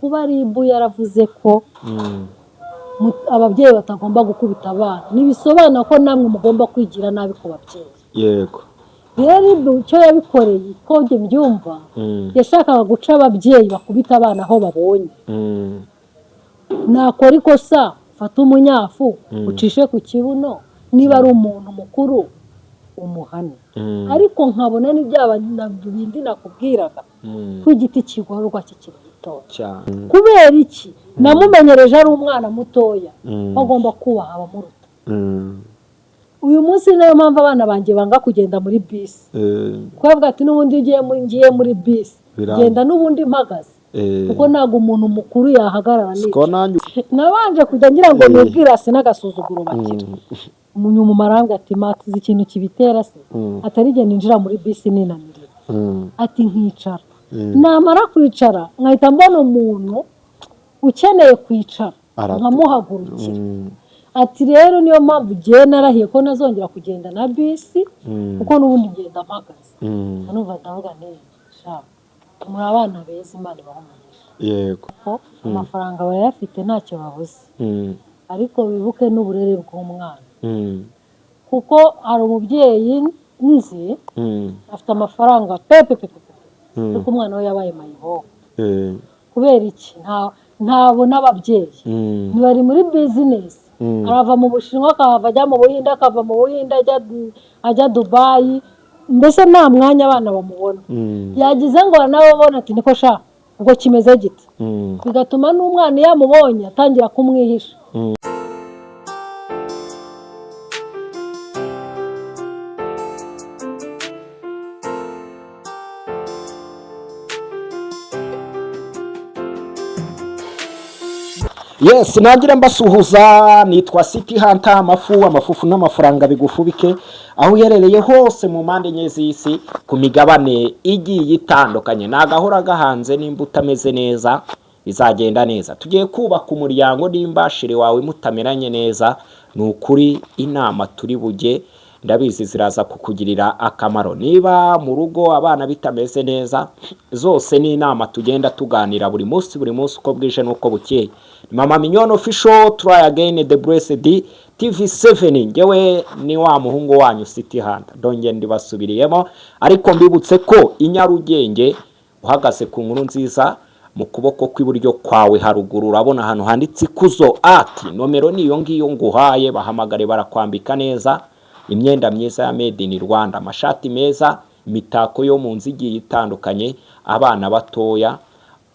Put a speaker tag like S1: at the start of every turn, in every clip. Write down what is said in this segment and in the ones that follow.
S1: Kuba RIB yaravuze ko ababyeyi batagomba gukubita abana, ntibisobanura ko namwe mugomba kwigira nabi ku babyeyi. Rero RIB icyo yabikoreye, ko njye mbyumva, yashakaga guca ababyeyi bakubita abana aho babonye. Nakora ikosa, fata umunyafu ucishe ku kibuno, niba ari umuntu mukuru umuhane. Ariko nkabona n'ibyaba na bindi nakubwiraga, ko igiti kigororwa kikiri gitoya. Kubera iki? Namumenyereje ari umwana mutoya ko agomba kubaha abamuruta. Uyu munsi niyo mpamvu abana banjye banga kugenda muri bisi, kuko bavuga ati: "N'ubundi iyo ugiye muri bisi, genda n'ubundi mpagaze, kuko ntabwo umuntu mukuru yahagarara."
S2: Siko
S1: Nica
S2: nanjye.
S1: Nabanje kujya ngira ngo ni ubwirasi n'agasuzuguro bagira. Nyuma marambwa ati: "Matuzi ikintu kibitera se?" Atari igihe ninjira muri bisi ninanirira, ati nkicara, namara kwicara nkahita mbona umuntu ukeneye kwicara, nkamuhagurukira. Ati: "Rero niyo mpamvu ugiye narahiye ko nazongera kugenda na bisi, kuko n'ubundi ngenda mpagaze." Numva ndavuga nti: "Sha, muri abana beza, Imana ibaha umugisha." Ko amafaranga barayafite, ntacyo babuze, ariko wibuke n'uburere bw'umwana, kuko hari umubyeyi nzi afite amafaranga pepe pepe pepe, ariko umwana we yabaye mayibobo. Kubera iki? Ntabona ababyeyi, ntibari muri bizinesi. Arava mu Bushinwa, akahava ajya mu Buhinde, akava mu Buhinde ajya Dubayi, mbese nta mwanya abana bamubona. Yagize ngo baranababona, ati: "Niko sha, ubwo kimeze gite?" Bigatuma n'umwana iyo amubonye atangira kumwihisha.
S2: Yes, nangira mbasuhuza. Nitwa City Hunter. Amafu, amafufu n'amafaranga bigufubike aho uherereye hose mu mpande enye z'isi, ku migabane igiye itandukanye. Ni agahora gahanze. Nimba utameze neza, bizagenda neza. Tugiye kubaka umuryango. Nimba chéri wawe mutameranye neza, ni ukuri inama turi bujye ndabizi ziraza kukugirira akamaro. Niba mu rugo abana bitameze neza, zose ni inama tugenda tuganira buri munsi, buri munsi, uko bwije n'uko bukeye. Mama Mignone Official, try again, the blessed TV 7. Ngewe ni wa muhungu wanyu City Hunter, ndongera ndibasubiriyemo. Ariko mbibutse ko i Nyarugenge, uhagaze ku Nkuru Nziza, mu kuboko kw'iburyo kwawe haruguru urabona ahantu handitse Ikuzo Ati. Nomero ni iyo ngiyo nguhaye, bahamagare, barakwambika neza, imyenda myiza ya made in Rwanda, amashati meza, imitako yo mu nzu igiye itandukanye, abana batoya.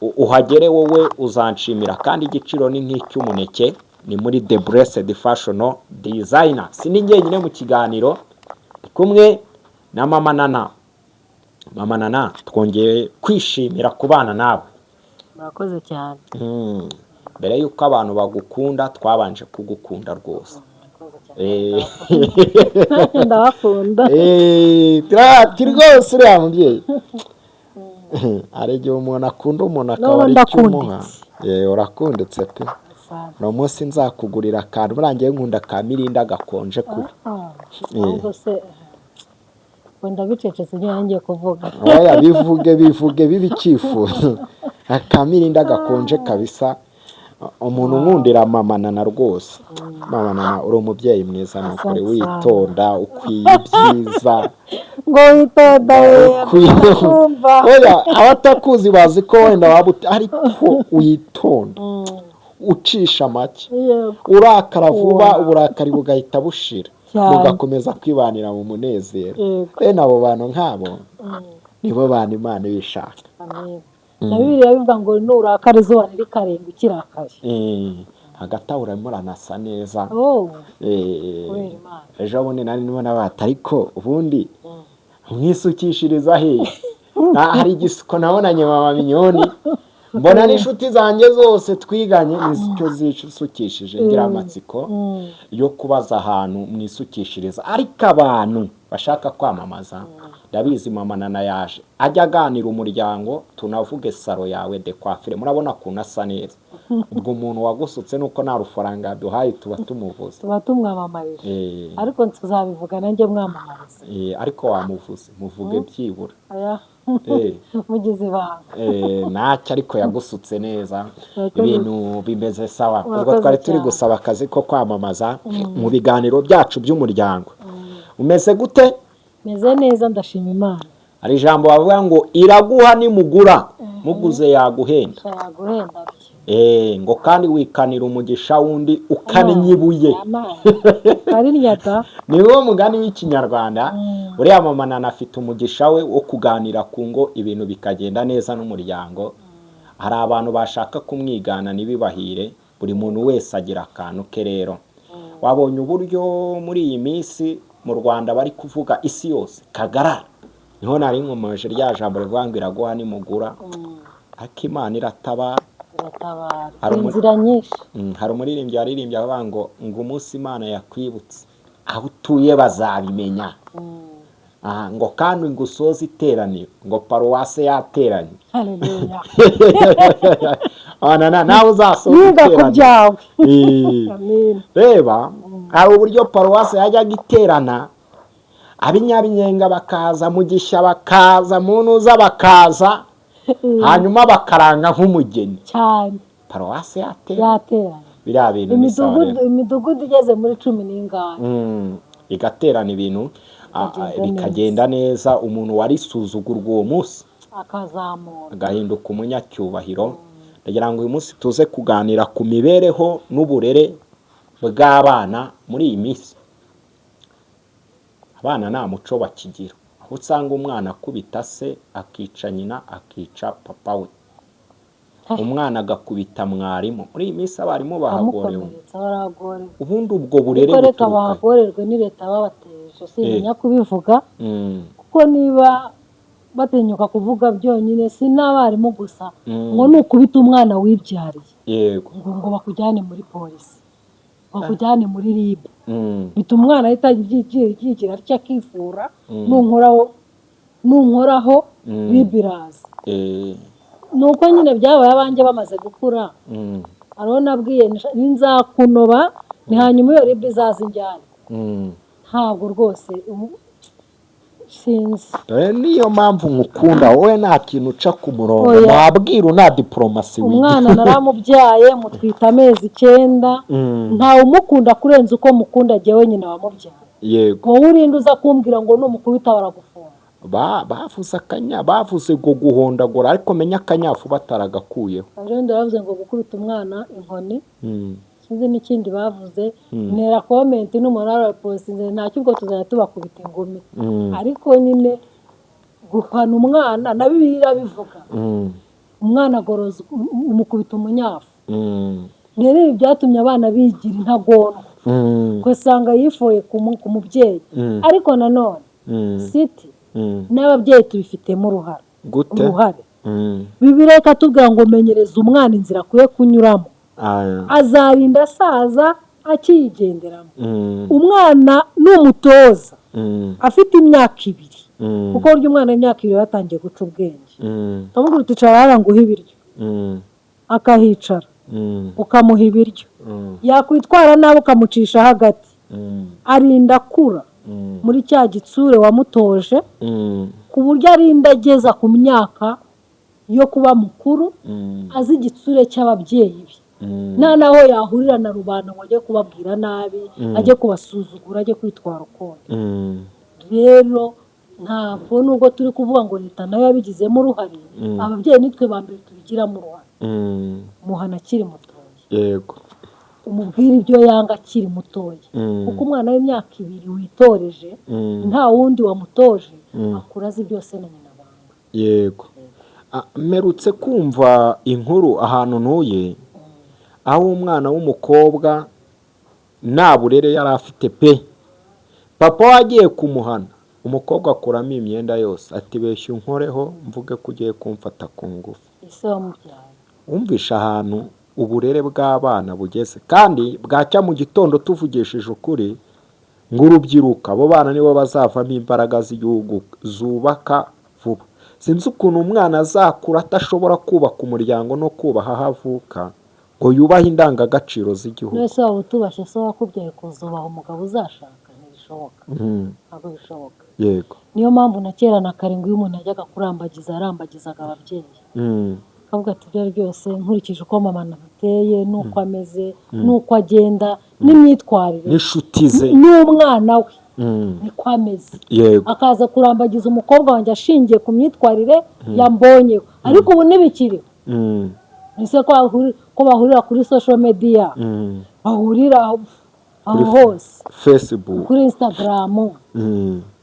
S2: Uhagere wowe uzanshimira, kandi igiciro ni nk'icy'umuneke. Ni muri The Blessed Fashion Designer. Si ni njyenyine mu kiganiro, ndi kumwe na Mama Nana. Mama Nana, twongeye kwishimira kubana nawe.
S1: Murakoze cyane.
S2: Mbere y'uko abantu bagukunda, twabanje kugukunda rwose.
S1: Murakoze cyane. Nanjye ndabakunda.
S2: Ati rwose uriya mubyeyi, hari igihe umuntu akunda umuntu akaba
S1: Noneho
S2: ari icyo umuha.
S1: ndakunditse.
S2: Urakunditse pe.
S1: Asante.
S2: Uno munsi nzakugurira akantu, burangiye nkunda ka Mirinda gakonje kubi.
S1: Ah, ahubwo se wenda bicecetse ibyo yangiye kuvuga?
S2: Oya, bivuge, bivuge, bibe icyifuzo. Aka Mirinda gakonje kabisa. Umuntu unkundira Mama Nana rwose. Mama Nana, uri umubyeyi mwiza ni ukuri.
S1: Asante.
S2: Witonda, ukwiye ibyiza.
S1: Ngo witonda we? Kumva.
S2: Oya, abatakuzi bazi ko wenda waba ariko witonda, ucisha make, urakara vuba, uburakari bugahita bushira, mugakomeza kwibanira mu munezero. Bene abo bantu nk'abo nibo bantu Imana ibishaka.
S1: Amen. Na Bibiliya bivuga ngo nurakara, izuba ntirikarenga ukirakaye.
S2: Hagati aho urimo uranasa neza.
S1: Oh, kubera Imana.
S2: Ejo bundi nari ndimo nabata, ariko ubundi mwisukishiriza he? Hari igisuko nabonanye Mama Mignone, mbona n'inshuti zanjye zose twiganye nicyo zisukishije, ngira amatsiko yo kubaza ahantu mwisukishiriza. Ariko abantu bashaka kwamamaza, ndabizi Mama Nana yaje ajya aganira umuryango. Tunavuge salon yawe de coiffure, murabona ukuntu asa neza. Ubwo umuntu wagusutse, nuko nta rufaranga yaduhaye, tuba tumuvuze.
S1: Tuba tumwamamarije. Ariko tuzabivuga nanjye mwamamariza.
S2: Ariko wamuvuze, muvuge byibura.
S1: Aya. Mugize ibanga.
S2: Ntacyo, ariko yagusutse neza.
S1: Urakoze.
S2: Ibintu bimeze sawa. Ubwo
S1: Urakoze
S2: twari turi
S1: cyane.
S2: gusaba akazi ko kwamamaza mu biganiro byacu by'umuryango. Umeze gute?
S1: Meze neza, ndashima Imana.
S2: Hari ijambo bavuga ngo iraguha nimugura, muguze yaguhenda.
S1: Yaguhenda byo.
S2: Ngo kandi wikanira umugisha wundi ukannye ibuye.
S1: Karirya.
S2: Ni wo mugani w'Ikinyarwanda. Uriya mama Nana afite umugisha we wo kuganira ku ngo, ibintu bikagenda neza n'umuryango. Hari abantu bashaka kumwigana ntibibahire. Buri muntu wese agira akantu ke. Rero wabonye uburyo muri iyi minsi mu Rwanda bari kuvuga isi yose Kagarara, niho nari nkomeje rya jambo rivuga ngo iraguha nimugura, ariko Imana iratabara.
S1: Iratabara.
S2: Hari
S1: Inzira nyinshi.
S2: Hari umuririmbyi waririmbye avuga ngo umunsi Imana yakwibutse, aho utuye bazabimenya. Aha, ngo kandi ngo usoze iteraniro ngo paruwase yateranye.
S1: Haleluya.
S2: Nawe uzasoza
S1: Yiga ku
S2: iteraniro.
S1: byawe. Amen.
S2: Reba, hari uburyo paruwase yajyaga iterana, ab'inyabinyenga bakaza, mu gishya bakaza, mu ntuza bakaza, hanyuma bakaranga nk'umugeni.
S1: Cyane.
S2: Paruwase yateranye.
S1: Yateranye.
S2: Biriya bintu ni sawa.
S1: Imidugudu
S2: Rero.
S1: Imidugudu igeze muri 10 n'ingahe.
S2: Igaterana ibintu
S1: Bikagenda.
S2: Bikagenda neza. Umuntu warisuzugurwa uwo munsi
S1: akazamura,
S2: agahinduka umunyacyubahiro. Ndagira ngo uyu munsi tuze kuganira ku mibereho n'uburere bw'abana muri iyi minsi. Abana nta muco bakigira, aho usanga umwana akubita se, akica nyina, akica papa we, umwana agakubita mwarimu. Muri iyi minsi abarimu bahagorewe.
S1: Amukomeretsa, baragorewe.
S2: Ubundi ubwo burere
S1: Ariko reka
S2: buturuka
S1: bahagorerwe ni leta babateje, sintinya kubivuga, kuko niba batinyuka kuvuga byonyine, si n'abarimu gusa, ngo nukubita umwana wibyariye, ngo bakujyane muri polisi, bakujyane muri RIB. Bituma umwana ahita yigira atya akifura: "Nunkoraho, nunkoraho, RIB iraza." Ni uko nyine byabaye abanjye bamaze gukura. Hariho nabwiye nzakunoba ni hanyuma iyo RIB izaza injyane. Ntabwo rwose ubu sinzi.
S2: Niyo mpamvu nkukunda wowe, nta kintu uca ku murongo.
S1: Oya.
S2: Nabwira nta diporomasi wigira.
S1: Umwana naramubyaye, mutwita amezi 9. Ntawe umukunda kurenza uko mukunda jyewe nyina wamubyaye. Wowe urinde uza kumbwira ngo numukubita baragufunga?
S2: Bavuze akanya, bavuze ngo guhondagura, ariko menya akanyafu bataragakuyeho.
S1: Ejo bundi bavuze ngo gukubita umwana inkoni, sinzi n'ikindi bavuze. Ntera comment n'umuntu warapostinze, ntacyo, ubwo tuzajya tubakubita ingumi. Ariko nyine guhana umwana na Bibiliya irabivuga. Umwana agorozwa umukubita umunyafu. Rero ibi byatumye abana bigira intagondwa, ugasanga yifoye ku mubyeyi. Ariko nanone siti n'ababyeyi tubifitemo uruhare.
S2: Gute?
S1: Uruhare. Bibiliya ikatubwira ngo menyereza umwana inzira akwiye kunyuramo, azarinda asaza akiyigenderamo. Umwana numutoza afite imyaka 2, kuko burya umwana w'imyaka 2 yatangiye guca ubwenge, ukamubwira uti: "Icara hariya nguhe ibiryo," akahicara, ukamuha ibiryo, yakwitwara nabi ukamucisha hagati, arinda akura muri cya gitsure wamutoje, ku buryo arinda ageza ku myaka yo kuba mukuru azi igitsure cy'ababyeyi be, nta naho yahurira na rubanda ngo ajye kubabwira nabi, ajye kubasuzugura, ajye kwitwara ukundi. Rero ntabwo, nubwo turi kuvuga ngo leta nayo yabigizemo uruhare, ababyeyi nitwe ba mbere tubigiramo uruhare. Muhana akiri mutoya, umubwire ibyo yanga akiri mutoya, kuko umwana w'imyaka 2 witoreje, nta wundi wamutoje, akura azi byose na nyina banga.
S2: Yego. Mperutse kumva inkuru ahantu ntuye, aho umwana w'umukobwa nta burere yari afite pe. Papa we agiye kumuhana, umukobwa akuramo imyenda yose ati: "Beshya unkoreho mvuge ko ugiye kumfata ku ngufu."
S1: Ese wamubyaye.
S2: Wumvisha ahantu uburere bw'abana bugeze? Kandi bwacya mu gitondo, tuvugishije ukuri, ngo urubyiruko, abo bana nibo bazavamo imbaraga z'igihugu zubaka vuba. Sinzi ukuntu umwana azakura adashobora kubaka umuryango no kubaha aho avuka, ngo yubahe indangagaciro z'igihugu.
S1: None se waba utubashye se wakubyaye, kuzubaha umugabo uzashaka? Ntibishoboka. Ntabwo bishoboka.
S2: Yego.
S1: Niyo mpamvu na kera na karindwi, iyo umuntu yajyaga kurambagiza, yarambagizaga ababyeyi, akavuga ati: "Ibyo ari byose, nkurikije uko mama ateye n'uko ameze n'uko agenda n'imyitwarire
S2: n'inshuti ze
S1: n'umwana we niko ameze." Akaza kurambagiza umukobwa wanjye ashingiye ku myitwarire yambonyeho, ariko ubu ntibikiriho. Ese ko bahurira kuri social media, bahurira aho hose,
S2: Facebook,
S1: kuri Instagram,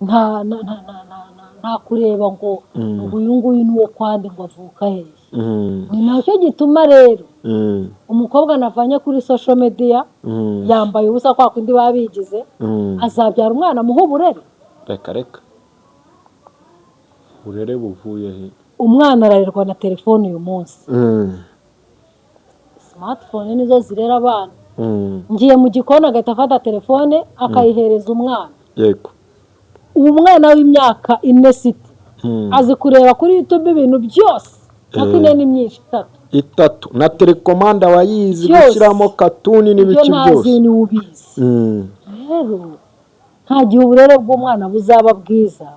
S1: nta nta kureba ngo uyu nguyu ni uwo kwande, ngo avuka hehe. Ni nacyo gituma rero umukobwa navanye kuri social media yambaye ubusa, kwa kundi baba bigize, azabyara umwana amuha uburere?
S2: Reka reka, uburere buvuye he?
S1: Umwana ararerwa na telefone uyu munsi. Smartphone nizo zirera abana. Ngiye mu gikoni, agahita afata telefone akayihereza umwana. Ubu mwana w'imyaka 4 siti azi kureba kuri YouTube ibintu byose, ariko 4 ni myinshi, 3.
S2: 3, na télécommande wayizi,
S1: Byose.
S2: gushyiramo katuni
S1: Ibyo
S2: n'ibiki
S1: ntazi
S2: byose.
S1: niwe ubizi. Rero nta gihe uburere bw'umwana buzaba bwiza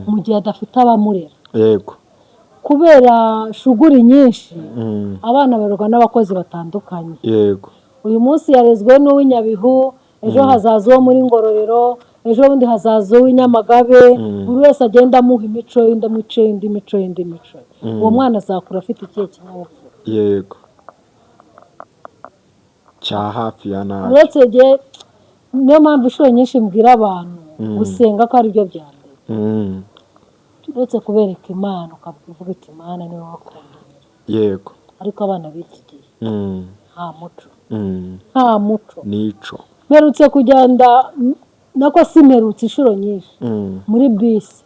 S1: mu gihe adafite abamurera, kubera shuguri nyinshi. Abana barerwa n'abakozi batandukanye. Uyu munsi yarezwe n'uw'Inyabihu, ejo hazaza uwo muri Ngororero, ejo bundi hazaza uw'i Nyamagabe. Buri wese agenda amuha imico y'undi, mico y'undi, mico y'undi, mico. Uwo mwana azakura afite ikihe kinyabupfura?
S2: Yego, cya hafi ya nabi.
S1: Uretse igihe, niyo mpamvu inshuro nyinshi mbwira abantu gusenga ko ari byo bya mbere. Uretse kubereka Imana, ukavuga uti: "Imana niwe wakundanye." Ariko abana b'iki gihe nta muco, nta muco.
S2: Nico.
S1: Mperutse kugenda, nako si mperutse, inshuro nyinshi muri bisi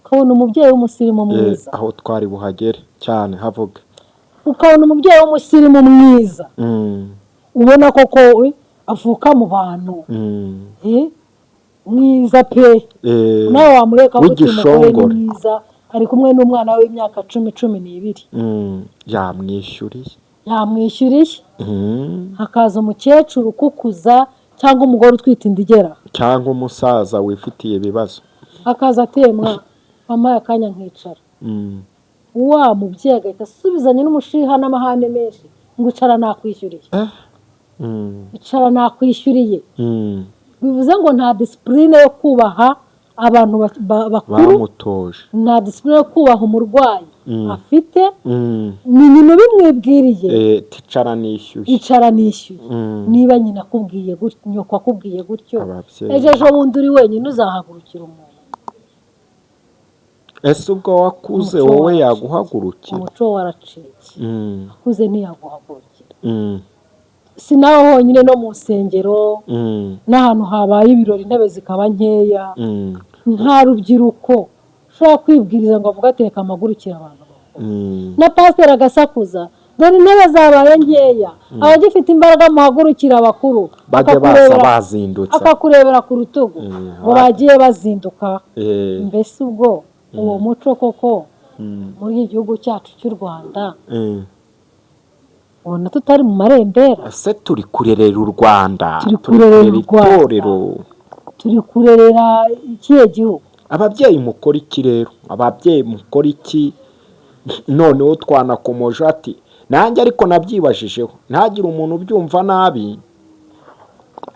S1: ukabona umubyeyi w'umusirimu mwiza.
S2: Aho twari buhagere cyane, havuga.
S1: Ukabona umubyeyi w'umusirimu mwiza, ubona koko we avuka mu bantu, mwiza pe. Nawe wamureka uti umugore ni
S2: w'igishongore.
S1: mwiza, ari kumwe n'umwana we w'imyaka 10, 12.
S2: Yamwishyuriye.
S1: Yamwishyuriye. Hakaza umukecuru ukukuza cyangwa umugore utwite inda igera,
S2: cyangwa umusaza wifitiye ibibazo.
S1: Akaza atemwa wampaye akanya nkicara. Wa mubyeyi agahita asubizanya n'umushiha n'amahane menshi ngo: "Icara nakwishyuriye." "Icara nakwishyuriye." Bivuze ngo nta discipline yo kubaha abantu bakuru,
S2: bamutoje,
S1: nta discipline yo kubaha umurwayi afite. Ni nyina ubimwibwiriye.
S2: Ticara nishyuye.
S1: "Icara nishyuye." Niba nyina akubwiye gutyo, nyoko akubwiye gutyo,
S2: Ababyeyi.
S1: ejo ejo bundi uri wenyine uzahagurukira umuntu?
S2: Ese ubwo wakuze
S1: Umuco
S2: wowe
S1: waracitse.
S2: yaguhagurukira?
S1: Umuco waracitse. Akuze ntiyaguhagurukira. Si nawe honyine, no mu nsengero n'ahantu habaye ibirori, intebe zikaba nkeya, nta rubyiruko ushobora kwibwiriza ngo avuge ati: "Reka mpagurukire abantu bakuru." Na pasiteri agasakuza: "Dore intebe zabaye nkeya, abagifite imbaraga muhagurukire abakuru."
S2: Bajye baza bazindutse.
S1: Akakurebera ku rutugu ngo bagiye bazinduka. Mbese ubwo uwo muco koko muri iki gihugu cyacu cy'u Rwanda ubona tutari mu marembera?
S2: Ese turi kurerera u Rwanda?
S1: Turi kurerera u Rwanda.
S2: Itorero.
S1: Turi kurerera ikihe gihugu?
S2: Ababyeyi mukora iki rero? Ababyeyi mukora iki? Noneho twanakomoje ati nanjye ariko nabyibajijeho, ntagire umuntu ubyumva nabi.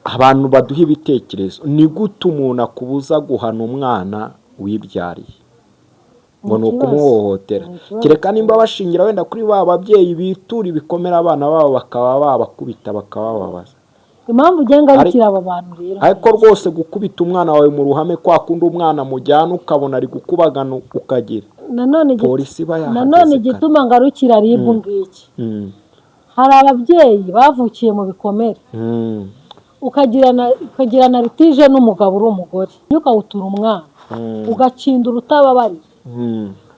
S2: Abantu baduha ibitekerezo: ni gute umuntu akubuza guhana umwana wibyariye ngo ni
S1: Ni ikibazo.
S2: ukumuhohotera?
S1: Ni ikibazo.
S2: Kereka nimba bashingira wenda kuri ba babyeyi bitura ibikomere abana babo, bakaba babakubita bakabababaza.
S1: Impamvu ugenda ngarukira aba bantu rero,
S2: Ariko rwose gukubita umwana wawe mu ruhame, kwa kundi umwana mujyana ukabona ari gukubagana, ukagira
S1: nanone
S2: polisi iba yahageze
S1: nanone
S2: kare.
S1: Igituma ngarukira RIB ngiki, hari ababyeyi bavukiye mu bikomere, ukagirana litige n'umugabo uri umugore, ukawutura umwana, ugakindura utababarira,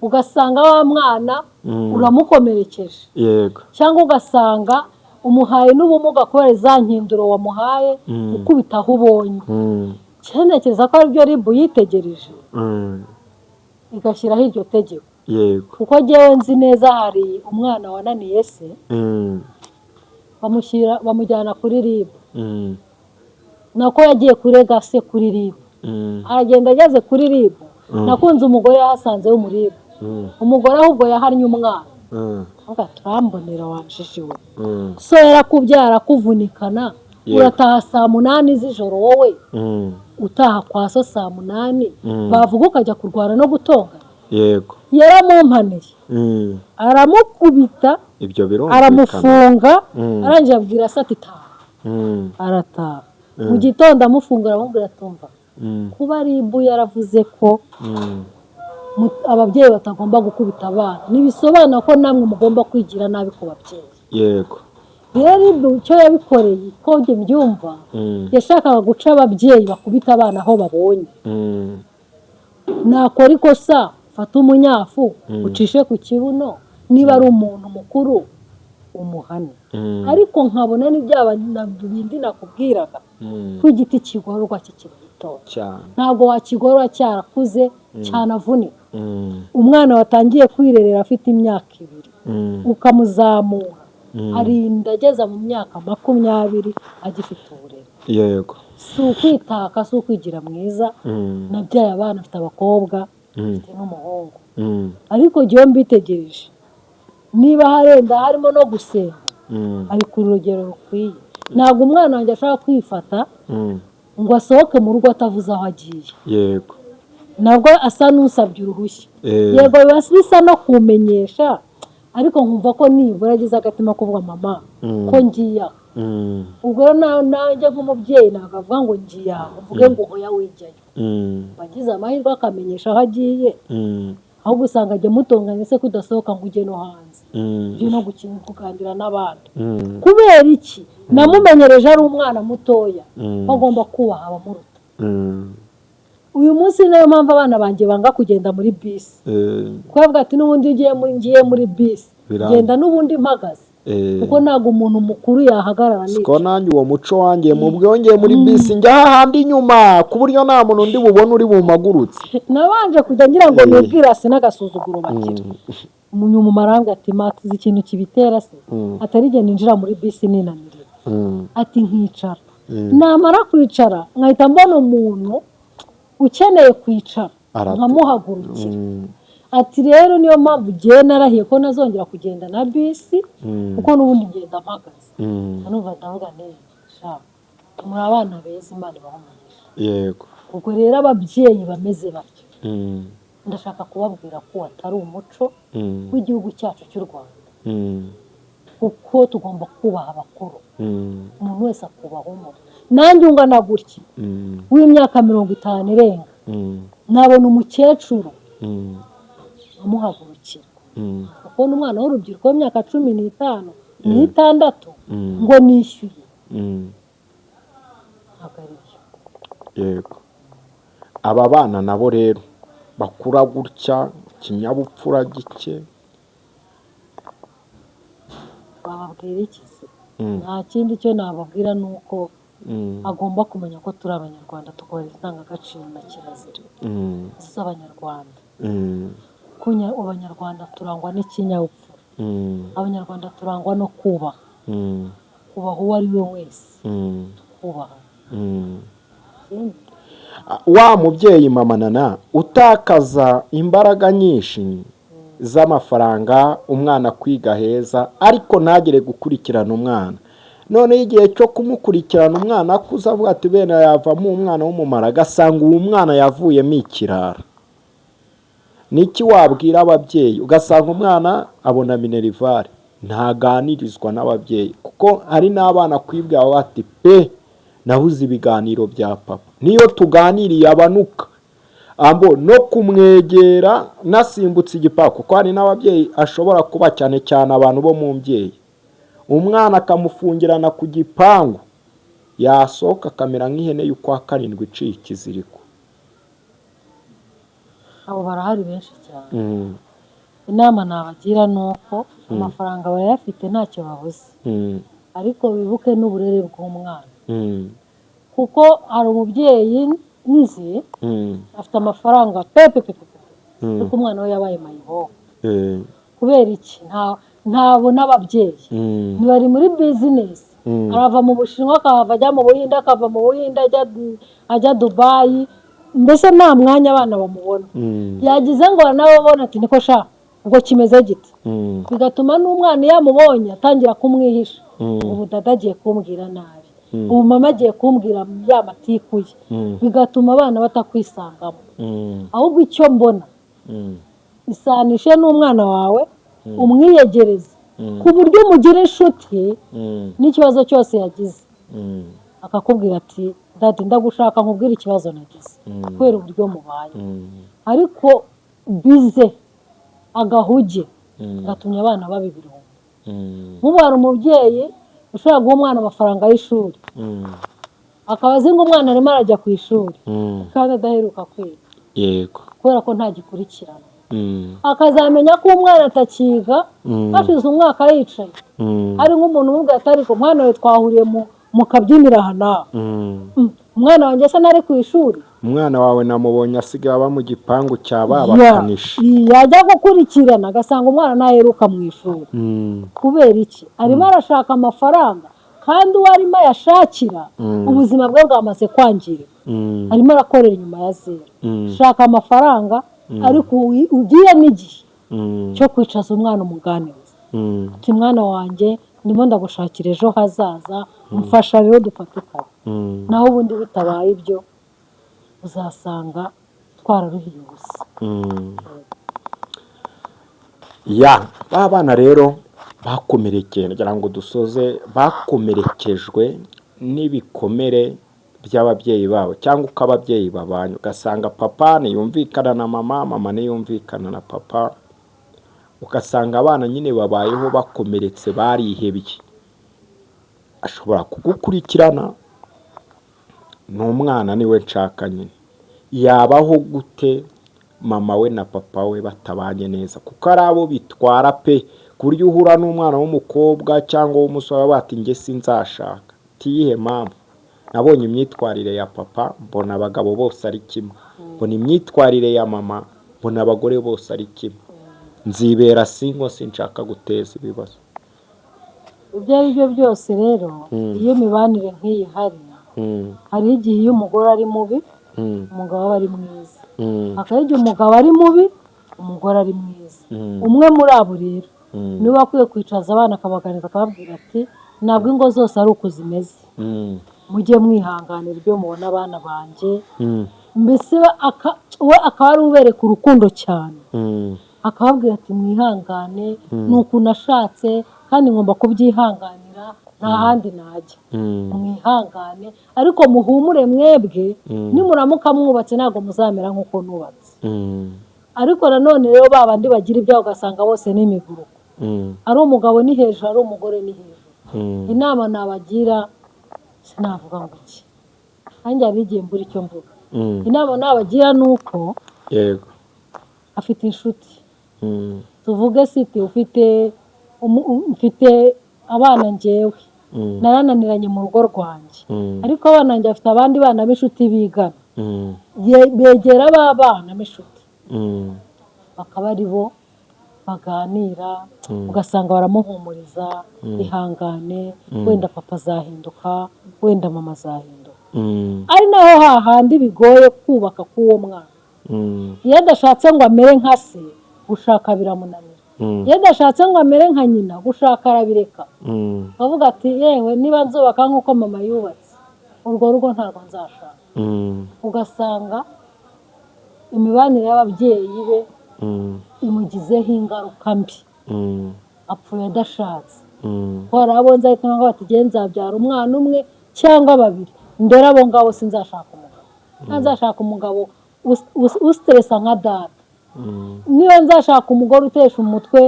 S1: ugasanga wa mwana uramukomerekeje, cyangwa ugasanga umuhaye n'ubumuga kubera za nkinduro wamuhaye, ukubita aho ubonye. Ntekereza ko aribyo RIB yitegereje igashyiraho iryo tegeko, kuko ngewe nzi neza hari umwana wananiye se, bamushyira, bamujyana kuri RIB, nako yagiye kurega se kuri RIB. Aragenda ageze kuri RIB. Nakunze umugore yahasanze w'umu RIB. Umugore ahubwo yahannye umwana. Avuga, "Turambonera wanjiji we. So yarakubyaye arakuvunikana, urataha saa 8 z'ijoro. Wowe utaha kwa so saa 8, bavuga ukajya kurwana no gutongana." Yaramumpaniye, aramukubita,
S2: Ibyo birumvikana.
S1: aramufunga. Arangije abwira se ati: "Taha." Arataha. Mu gitondo amufungura, aramubwira: "Tumva, kuba RIB yaravuze ko ababyeyi batagomba gukubita abana, ntibisobanura ko namwe mugomba kwigira nabi ku babyeyi." Rero RIB icyo yabikoreye, ko njye mbyumva, yashakaga guca ababyeyi bakubita abana aho babonye. Nakora ikosa, fata umunyafu ucishe ku kibuno, niba ari umuntu mukuru umuhane. Ariko nkabona n'ibyaba na bindi nakubwiraga, ko igiti kigororwa kikiri gitoya. Ntabwo wakigorora cyarakuze, cyanavunika. Umwana watangiye kwirerera afite imyaka 2, ukamuzamura, arinda ageza mu myaka 20 agifite uburere. Si ukwitaka, si ukwigira mwiza. Nabyaye abana, afite abakobwa, mfite n'umuhungu. Ariko jyewe mbitegereje, niba harenda harimo no gusenga, ari ku rugero rukwiye. Ntabwo umwana wanjye ashaka kwifata ngo asohoke mu rugo atavuze aho agiye. Nabwo asa n'usabye uruhushya. Yego, biba bisa no kumenyesha, ariko nkumva ko nibura agize agatima kuvuga: "Mama, ko ngiye aha." Ubwo rero nanjye nk'umubyeyi ntabwo avuga ngo ngiye aha, uvuge ngo hoya, wijyayo. Wagize amahirwe akamenyesha aho agiye, ahubwo usanga ajya mutonganya: "Se ko udasohoka ngo ujye no hanze, ujye no gukina, kuganira n'abandi?" Kubera iki? Namumenyereje ari umwana mutoya ko agomba kubaha abamuruta. Uyu munsi niyo mpamvu abana banjye banga kugenda muri bisi, kuko ati: "N'ubundi iyo ngiye muri bisi,
S2: Biranga.
S1: ngenda n'ubundi mpagaze, kuko ntabwo umuntu mukuru yahagarara."
S2: Siko
S1: Nicaye.
S2: nanjye uwo muco wanjye mu bwongeye muri bisi, njya hahandi inyuma ku buryo nta muntu undi bubone uri bumagurutse.
S1: Nabanje kujya ngira ngo ni ubwirasi n'agasuzuguro bagira. Nyuma marambwa ati: "Matuzi ikintu kibitera se, atari igihe ninjira muri bisi ninanirira." Ati: "Nkicara, namara kwicara nkahita mbona umuntu ukeneye kwicara, nkamuhagurukira." Ati: "Rero niyo mpamvu ugiye narahiye ko nazongera kugenda na bisi, kuko n'ubundi ngenda mpagaze." Numva ndavuga nti: "Sha, muri abana beza, Imana ibaha umugisha." Ubwo rero ababyeyi bameze batyo, ndashaka kubabwira ko atari umuco w'igihugu cyacu cy'u Rwanda, kuko tugomba kubaha abakuru. Umuntu wese akubaha umuntu. Nanjye ungana gutya, w'imyaka 50 irenga, nabona umukecuru amuhagurukira, kubona umwana w'urubyiruko w'imyaka 15 n'itandatu ngo nishyuye, ntabwo ari byo.
S2: Yego, aba bana nabo rero bakura gutya, ikinyabupfura gike.
S1: Bababwira iki se? Nta kindi cyo nababwira, ni uko agomba kumenya ko turi Abanyarwanda, tukubahiriza indangagaciro na kirazira z'Abanyarwanda. Kuko Abanyarwanda turangwa n'ikinyabupfura. Abanyarwanda turangwa no kubaha, kubaha uwo ari we wese, kubaha. Ikindi,
S2: Wa mubyeyi mama Nana utakaza imbaraga nyinshi z'amafaranga, umwana kwiga heza, ariko ntagere gukurikirana umwana, noneho igihe cyo kumukurikirana umwana akuze, avuga ati bene yavamo umwana w'umumaro, agasanga uwo mwana yavuyemo ikirara, niki wabwira ababyeyi? Ugasanga umwana abona minerval, ntaganirizwa n'ababyeyi, kuko hari n'abana kwibwira bati: "Pe, nabuze ibiganiro bya papa, niyo tuganiriye abanuka ambo no kumwegera nasimbutse igipangu." Kuko hari n'ababyeyi ashobora kuba, cyane cyane abantu bo mu mbyeyi, umwana akamufungirana ku gipangu, yasohoka akamera nk'ihene y'ukwa karindwi iciye ikiziriko.
S1: Abo barahari benshi cyane. Inama nabagira ni uko amafaranga barayafite, ntacyo babuze, ariko bibuke n'uburere bw'umwana, kuko hari umubyeyi nzi afite amafaranga pepe pepe pepe, ariko umwana we yabaye mayibobo. Kubera iki? Ntabona ababyeyi, ntibari muri business. Arava mu Bushinwa, akahava ajya mu Buhinde, akava mu Buhinde ajya Dubayi. Mbese nta mwanya abana bamubona. Yagize ngo baranababona, ati: "Niko sha, ubwo kimeze gite?" Bigatuma n'umwana iyo amubonye atangira kumwihisha. Ubu dada agiye kumbwira nabi, ubu mama agiye kumbwira ya matiku ye. Bigatuma abana batakwisangamo. Ahubwo icyo mbona, isanishe n'umwana wawe, umwiyegereze ku buryo umugira inshuti, n'ikibazo cyose yagize akakubwira ati: "Daddy, ndagushaka nkubwire ikibazo nagize," kubera uburyo mubanye. Ariko bize agahuge gatumye abana baba ibirumbo. Nk'ubu hari umubyeyi ushobora guha umwana amafaranga y'ishuri, akaba azi ngo umwana arimo arajya ku ishuri kandi adaheruka kwiga, kubera ko ntagikurikirana. Akazamenya ko umwana atakiga hashize umwaka yicaye. Hari nk'umuntu umubwira ati: "Ariko umwana wawe twahuriye mu kabyiniro aha n'aha." Umwana wanjye asa n'ari ku ishuri.
S2: Umwana wawe namubonye asigaye aba mu gipangu cya ba bakanishi.
S1: Yajya gukurikirana agasanga umwana ntaheruka mu ishuri. Kubera iki? Arimo arashaka amafaranga, kandi uwo arimo ayashakira ubuzima bwe bwamaze kwangirika. Arimo arakorera inyuma ya zeru. Shaka amafaranga, ariko ugire n'igihe cyo kwicaza umwana umuganiriza, ati: "Mwana wanjye, ndimo ndagushakira ejo hazaza, mfasha rero dufatikanye." Naho ubundi bitabaye ibyo, uzasanga twararuhiye ubusa.
S2: Ya ba bana rero bakomerekeye, ngira ngo dusoze, bakomerekejwe n'ibikomere by'ababyeyi babo cyangwa uko ababyeyi babanye, ugasanga papa ntiyumvikana na mama, mama ntiyumvikana na papa, ugasanga abana nyine babayeho bakomeretse, barihebye. Ashobora kugukurikirana, ni umwana niwe nshaka nyine, yabaho gute mama we na papa we batabanye neza? Kuko ari abo bitwara pe, ku buryo uhura n'umwana w'umukobwa cyangwa w'umusore bati: "Njye sinzashaka." Tiyihe mpamvu? "Nabonye imyitwarire ya papa, mbona abagabo bose ari kimwe, mbona imyitwarire ya mama, mbona abagore bose ari kimwe, nzibera single, sinshaka guteza ibibazo."
S1: Ibyo ari byo byose rero, iyo imibanire nk'iyi ihari, hariho igihe iyo umugore ari mubi, umugabo aba ari mwiza. Hakaba igihe umugabo ari mubi, umugore ari mwiza. Umwe muri abo rero niwe akwiye kwicaza abana, akabaganiriza, akababwira ati: "Ntabwo ingo zose ari uko zimeze, mujye mwihanganira ibyo mubona, abana banjye." Mbese we akaba ari ubereka urukundo cyane, akababwira ati: "Mwihangane, ni ukuntu nashatse kandi ngomba kubyihanganira, nta handi najya. Mwihangane, ariko muhumure mwebwe, nimuramuka mwubatse ntabwo muzamera nk'uko nubatse." Ariko nanone rero ba bandi bagira ibyago, ugasanga bose ni imiguruko, ari umugabo ni hejuru, ari umugore ni hejuru. Inama nabagira, sinavuga ngo iki, nanjye hari igihe mbura icyo mvuga. Inama nabagira ni uko afite inshuti, tuvuge siti ufite mfite abana, njyewe narananiranye mu rugo rwanjye, ariko abana banjye bafite abandi bana b'inshuti bigana. Begera ba bana b'inshuti, bakaba ari bo baganira, ugasanga baramuhumuriza: "Ihangane, wenda papa azahinduka, wenda mama azahinduka." Ari naho hahandi bigoye kubaka k'uwo mwana. Iyo adashatse ngo amere nka se, gushaka biramunanira. Iyo adashatse ngo amere nka nyina, gushaka arabireka, avuga ati: "Yewe, niba nzubaka nk'uko mama yubatse, urwo rugo ntabwo nzashaka." Ugasanga imibanire y'ababyeyi be imugizeho ingaruka mbi, apfuye adashatse. Ko hari abo nzahita ngo bati: "Nge nzabyara umwana umwe cyangwa babiri, ndere abo ngabo, sinzashaka umugabo. Nzashaka umugabo usiteresa nka data, niba nzashaka umugore utesha umutwe,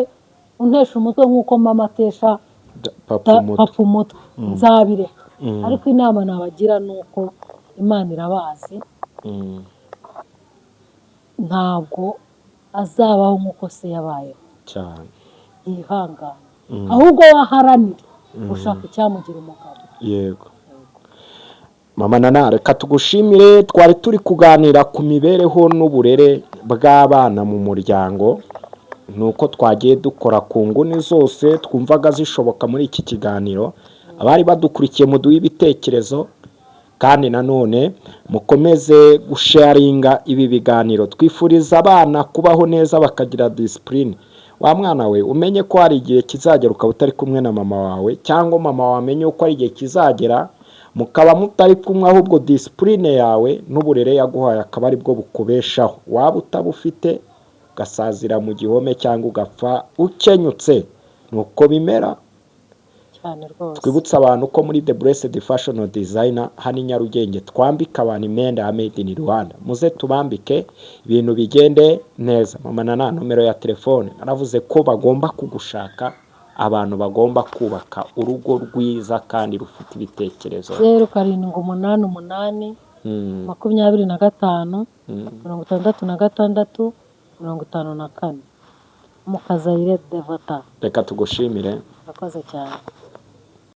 S1: untesha umutwe nk'uko mama atesha
S2: papa umutwe."
S1: Papa umutwe, nzabireka. Ariko inama nabagira ni uko Imana irabazi, ntabwo azabaho nk'uko se yabayeho. Yihangane, ahubwo waharanire gushaka icyamugira umugabo.
S2: Yego, mama Nana, reka tugushimire. Twari turi kuganira ku mibereho n'uburere bw'abana mu muryango. Ni uko twagiye dukora ku nguni zose twumvaga zishoboka muri iki kiganiro. Abari badukurikiye, muduhe ibitekerezo. Kandi nanone mukomeze gusharinga ibi biganiro. Twifuriza abana kubaho neza, bakagira discipline. Wa mwana we, umenye ko hari igihe kizagera ukaba utari kumwe na mama wawe, cyangwa mama wawe amenye ko hari igihe kizagera mukaba mutari kumwe, ahubwo discipline yawe n'uburere yaguhaye akaba aribwo bukubeshaho. Waba utabufite, ugasazira mu gihome cyangwa ugapfa ukenyutse. Nuko bimera.
S1: Cyane rwose.
S2: Twibutse abantu ko muri The Blessed Fashion Designer hano i Nyarugenge twambika abantu imyenda ya made in Rwanda. Muze tubambike, ibintu bigende neza. Mama na nomero ya telefone naravuze ko bagomba kugushaka, abantu bagomba kubaka urugo rwiza kandi rufite ibitekerezo.
S1: 0788 25 66 54. Mukazayire Devota.
S2: Reka tugushimire.
S1: Urakoze cyane.